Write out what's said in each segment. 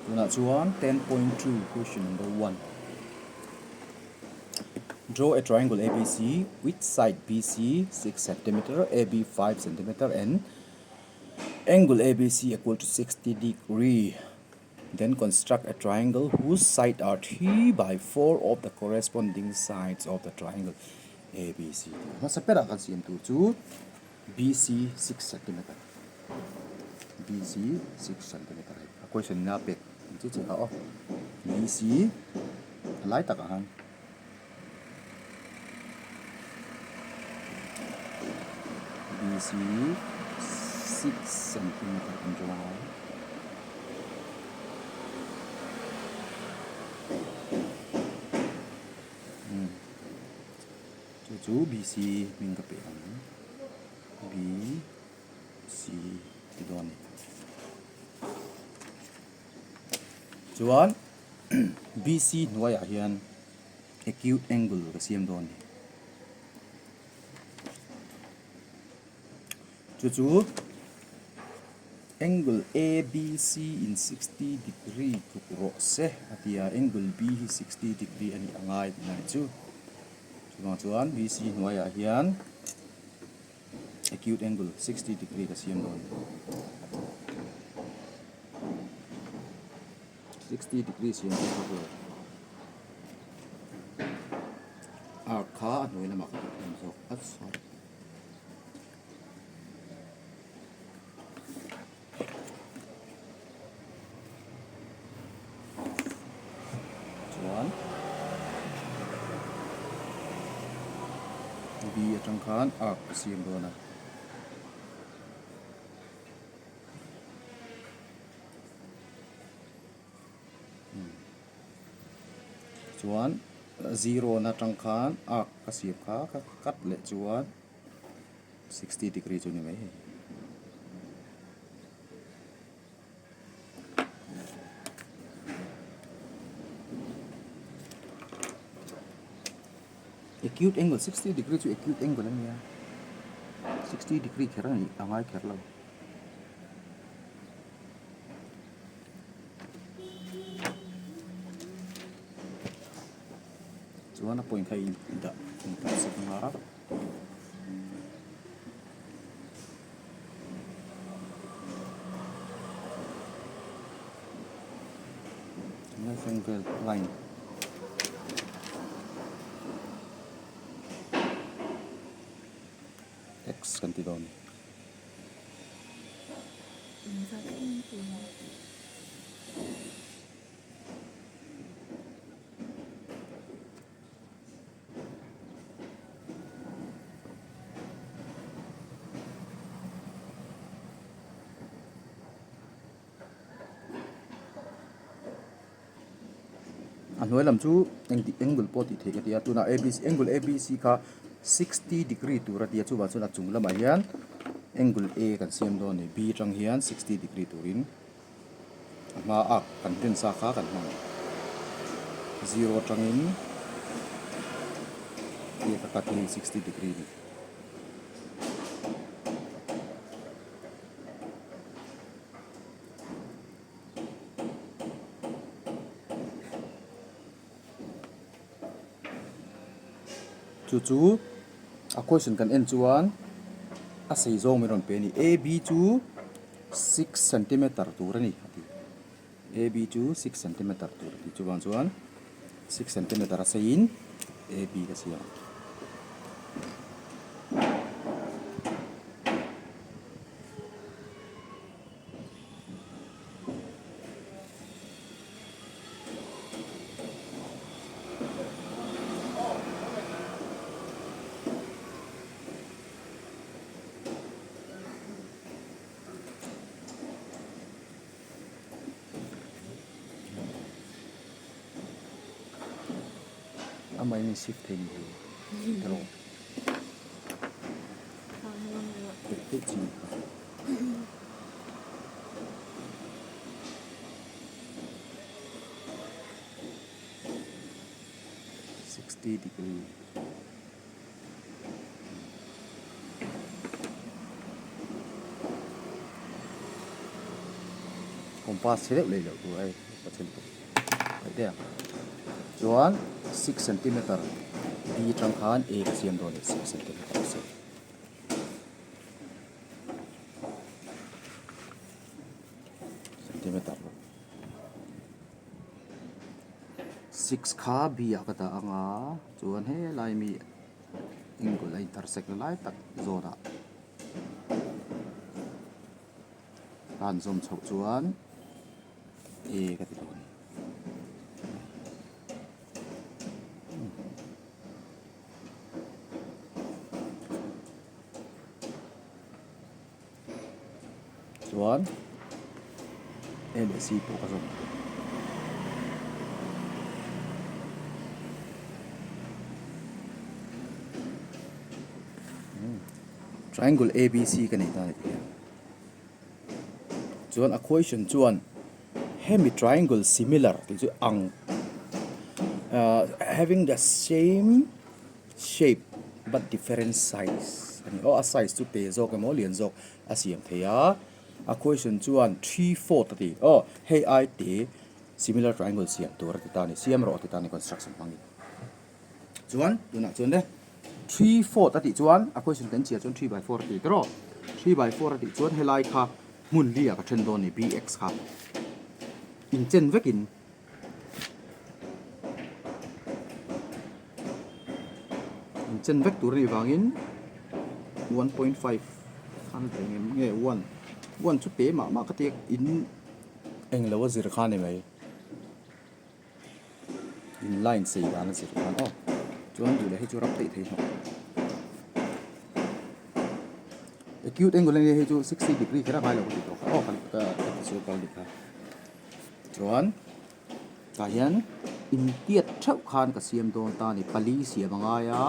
Tunah chuan 10.2 question number 1. Draw a triangle ABC with side BC 6 cm, AB 5 cm and angle ABC equal to 60 degree. Then construct a triangle whose side are 3 by 4 of the corresponding sides of the triangle ABC. Hmasa berah kan siam tur chu BC 6 cm. BC 6 cm hei a question in a pek ang chi chi kha aw. BC a lai takah khan BC 6 cm kan draw a. Chu chu BC hming ka pe ang. BC ti dawn a ni. Chuan BC hnuaiah hian acute angle ka siam dawn a ni. Chu chu angle ABC in 60 degree tluk rawh se a ti a, angle B hi 60 degree a nih a ngai tih lai chu. Chuvang chuan BC hnuaiah hian acute angle 60 degree ka siam dawn. 60 degree siam chu vak lo. Arc kha a hnuai lamah ka dah hlawm zawk a sorry. Chuan B atang khan arc ka siam dawn a. Chuan zero na atang khan arc ka siam kha ka cut leh chuan 60 degree chu ni mai hei. Acute angle 60 degree chu acute angle a nia 60 degree kher a ni a ngai kher lo. Chuan a point kha i dah dah sak ang a. Left angle line. X kan ti dawn. A hnuai lam chu engti angle pawh tih theih ka ti a tunah abc angle abc kha sixty degree tur a ti a chuvang chuan a chung lamah hian angle a kan siam dawn a ni b atang hian sixty degree turin a hma a kan rin sa kha kan hmang ang zero atangin a ka cut hi sixty degree a ni. Chu chu a question kan en chuan a sei zawng min rawn pe a ni a b chu six centimeter tur a ni a ti a b chu six centimeter tur a ti chuvang chuan six centimeter a seiin a b ka siam ang. Amah in shift thei ni hi erawh theih theih chi kha. 60 degree. Compass chhe deuh lei loh tur a hei ka chhe lutuk theih daih ang. Chuan six centimeter B atang khan A ka siam dawn a ni six centimeter a sei. Centimeter six kha B ah ka dah ang a chuan helai mi angle a intersect na lai tak zawn ah ka han zawm chhoh chuan A ka ti dawn a ni. Chuan A leh C pawh ka zawm thei. Triangle ABC ka nei ta a ni tikhian. Chuan a question chuan hemi triangle similar tih chu ang ahh having the same shape but different size a ni aw a size chu te zawk emaw lian zawk a siam thei a a question chuan 3/4 a ti aw hei ai te similar triangle siam tur a ti ta a ni siam rawh a ti ta a ni construction hmangin chuan tunah chuan le 3/4 a tih chuan a question kan chhiar chuan 3/4 a ti ta rawh 3/4 a tih chuan helai kha hmun li ah ka then dawn a ni bx kha inchen vekin. Inchen vek tur a nih vangin 1.5 khan a eng em nge one one chu te mah mah ka ti a in eng lo a zir kha a ni mai in line sei dan a zir khan aw chuan duh leh hei chu rap daih thei hlawk acute angle a nia hei chu 60 degree kher a ngai lo ka ti tawh kha aw ka ka ti chu kal dik kha. Chuan tah hian intiat theuh khan ka siam dawn ta a ni pali siam a ngai a.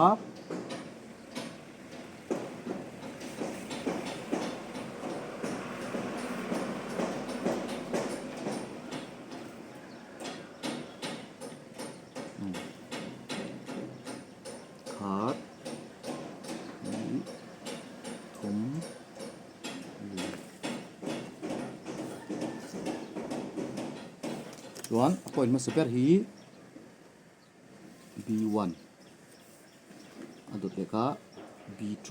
Khat hnih thum. Chuan a point hmasa ber hi B1 a dawt leh kha B2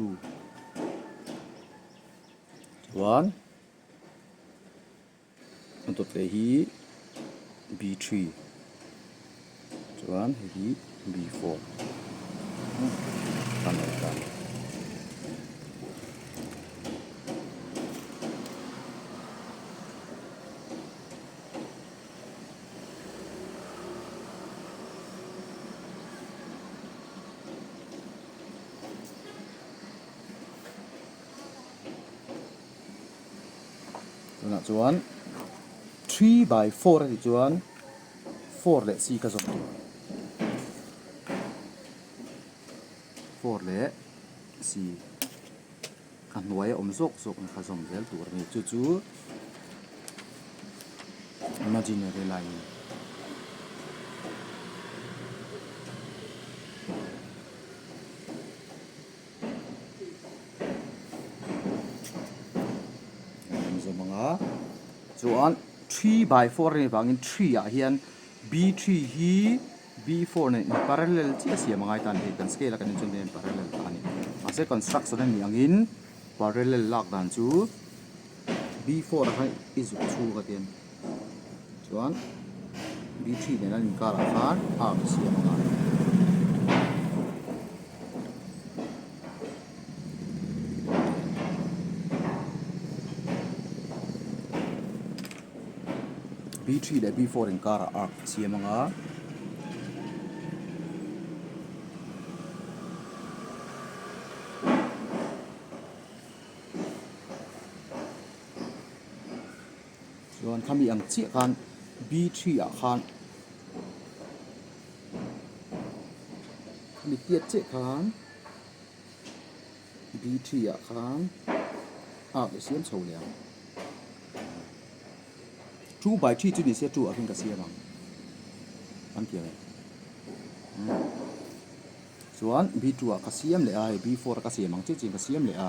chuan a dawt leh hi B3 chuan hei hi B4 a nei ta a ni. Tunah chuan 3/4 a tih chuan four leh c ka zawm tur four leh c a hnuai a awm zawk zawk na kha zawm zel tur a ni chu chu imaginary line a ni. Zawm anga chuan 3/4 a nih vangin 3 ah hian B3 hi B4 nen in parallel chiah siam a ngai ta a ni hei kan scale a kan en chuan in parallel ta a ni mahse construction a nih angin parallel lak dan chu B4 ah khan i zuk chhung a tiang chuan B3 nen an inkar ah khan arc a siam a ngai. B3 leh B4 inkarah arc a siam ang a. Chuan khami ang chiah khan B3 ah khan khami tiat chiah khan B3 ah khan arc a siam chho leh ang. 2/3 chu ni se 2 ah khin ka siam ang an ti ang e. Chuan B2 ah ka siam leh a hei B4 a ka siam ang chiah chiah in ka siam leh a.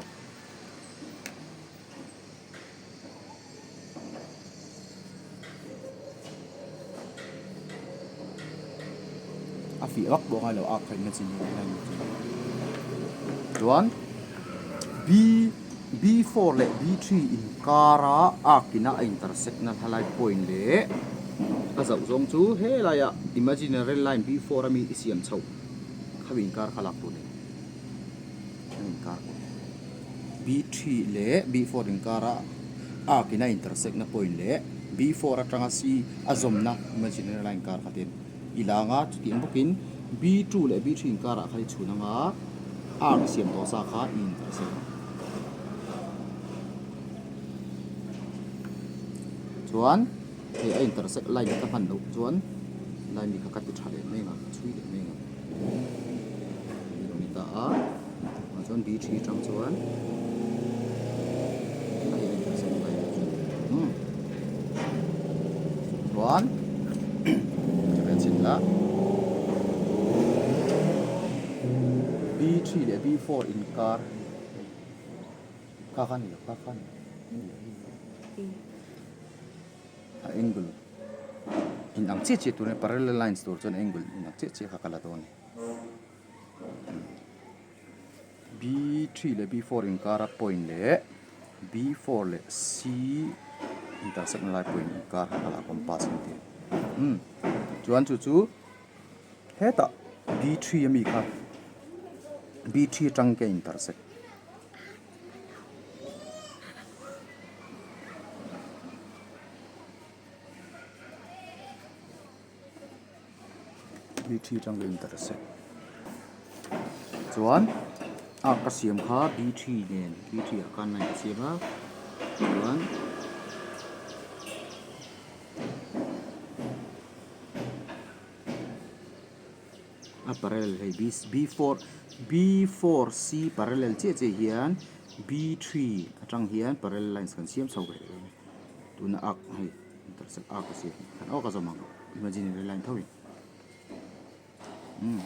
A fiah vak pawh ngai lo arc kha imagine hi line hi chu. Chuan B B4 leh B3 inkara arc ina a intersect na helai point leh a zauh zawng chu helaia imaginary line B4 ami i siam chhoh khami inkar kha lak tur a ni. Khami inkar pawh B3 leh B4 inkara arc ina intersect na point leh B4 atanga C a zawmna imaginary line kar kha te a ni. I la anga chutiang bawkin B2 leh B3 inkarah khan i chhun anga arc i siam tawh sa kha i intersect ang. Chuan hei a intersect line ka hman loh chuan line hi kha ka ti tha leh mai ang a, ka chhui leh mai ang. Hei lo ni ta a, chuan B3 atang chuan hei a intersect line chu umm chuan B3 leh B4 inkar kha kha ni lo kha kha ni a angle in ang chiah chiah tur a ni parallel lines tur chuan angle in ang chiah chiah kha ka la dawn a ni B3 leh B4 inkara point leh B4 leh C intersect na lai point inkar kha ka la compass ang tih umm chuan chu chu hetah B3 ami kha B3 atang ka intersect. B3 atang ka intersect chuan a ka siam kha B3 nen B3 ah khan line ka siam a chuan a parallel hei B4 B4 C parallel chiah chiah hian B3 atang hian parallel lines kan siam chho ve leh dawn a ni tuna arc hei intersect arc a siam khan awk a zawm ang imaginary line tho in umm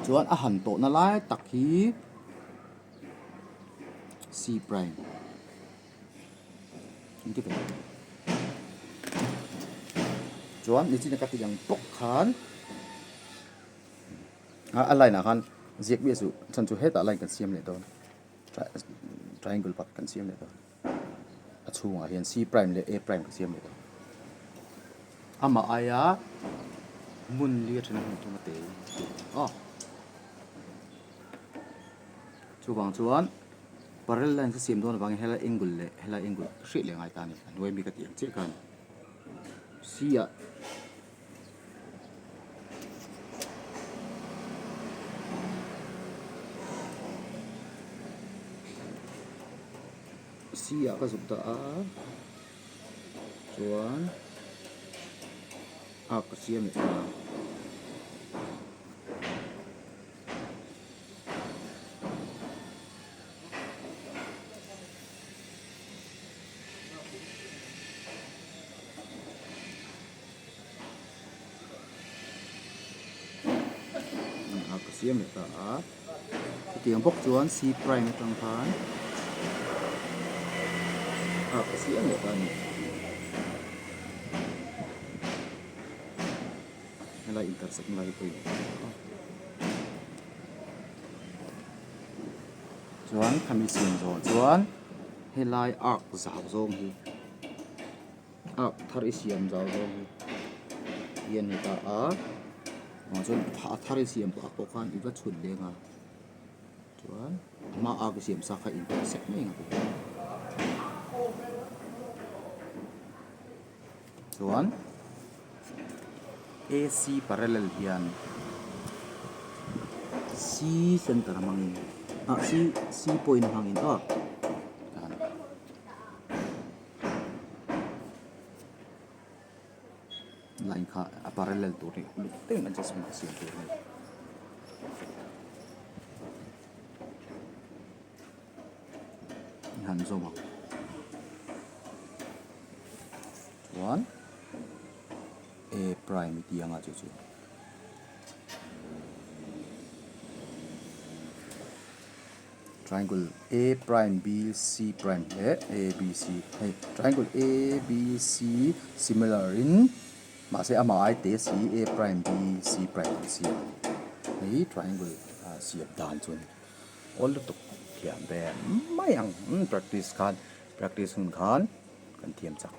chuan a han tawhna lai tak hi C prime engti ve chuan nichina ka tih ang bawk khan a line ah khan ziak miah suh chhan chu hetah line kan siam leh dawn triangle pakhat kan siam leh dawn a chhungah hian C prime leh A prime ka siam leh dawn amah aia hmun li a then a hmun thum a te aw chuvang chuan parallel line ka siam dawn avangin helai angle leh helai angle hriat leh ngai ta a ni a hnuai mi ka tih ang chiah khan C ah. C ah ka zuk dah a chuan a ka siam leh ta a. A ka siam leh ta a chutiang bawk chuan C prime atang khan a ka siam leh ta a ni helai intersect na lai hi pawimawh a chuan khami siam zawh chuan helai arc zau zawng hi. A thar i siam zau zawng hi hi a ni ta a ah chuan a thar i siam pah pawh khan i va chhut leng a chuan a hma a ka siam sa kha in tih sek mai ang a chuan A_C parallel hian C center hmangin ah C C point hmangin aw. Line kha a parallel tur hi uluk deuhin adjustment a siam tur a ni. I han zawm ang. Chuan A prime i tih anga chu chu. Triangle A prime B C prime leh A B C hei triangle A B C similar in. Mahse amah ai te si A prime B C prime kan siam a ni. Hei triangle siam dan chu a ni. Awl lutuk thiam ve mai ang practice khan practice hun khan kan thiam chak.